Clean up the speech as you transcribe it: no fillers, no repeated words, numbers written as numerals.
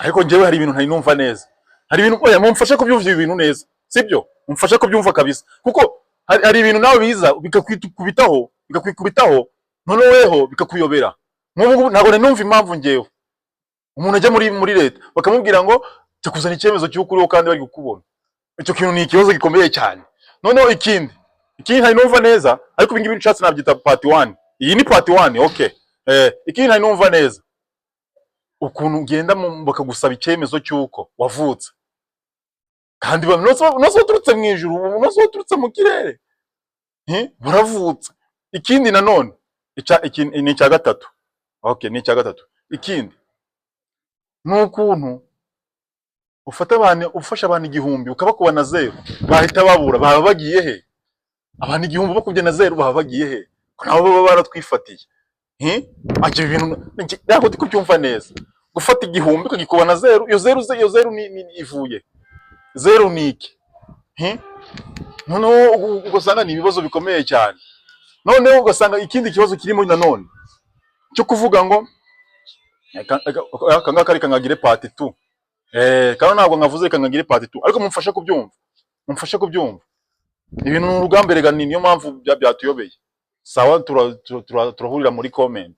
Ariko njyewe hari ibintu ntari numva neza. Hari ibintu, oya, mumfashe kubyumva ibi bintu neza, sibyo? Mumfashe kubyumva kabisa, kuko hari ibintu nawe biza bikakwikubitaho, noneho weho bikakuyobera. Nk'ubu ngubu ntabwo nari numva impamvu njyewe umuntu ajya muri leta bakamubwira ngo jya kuzana icyemezo cy'uko uriho kandi bari kukubona. Icyo kintu ni ikibazo gikomeye cyane. Noneho ikindi ntari numva neza, ariko ibi ngibi nshatse nabyita part 1, iyi ni part 1, okay. Ikindi ntari numva neza, ukuntu ugenda bakagusaba icyemezo cy'uko wavutse kandi nose waturutse mu ijuru, nose waturutse mu kirere. Waravutse. Ikindi nanone ni icya gatatu, okay, ni icya gatatu. Ikindi ni ukuntu ufata abantu, ufasha abantu 1000 ukabakuba na zeru, bahita babura. Baba bagiye he? Abantu 1000 bakubye na zeru baba bagiye he, ko nabo baba baratwifatiye? Ibyo bintu ntabwo ndi kubyumva neza. Gufata 1000 ukagikuba na zeru, iyo zeru ni ivuye, zeru ni iki? Noneho ugasanga ni ibibazo bikomeye cyane. Noneho ugasanga ikindi kibazo kirimo nanone cyo kuvuga ngo aka ngaka reka nkagire part 2. Kano ntabwo nkavuze, reka nkagire part 2, ariko mumfashe kubyumva, mumfashe kubyumva. Ibintu ni urugamba erega, ni niyo mpamvu byatuyobeye. Sawa, turahurira muri comment.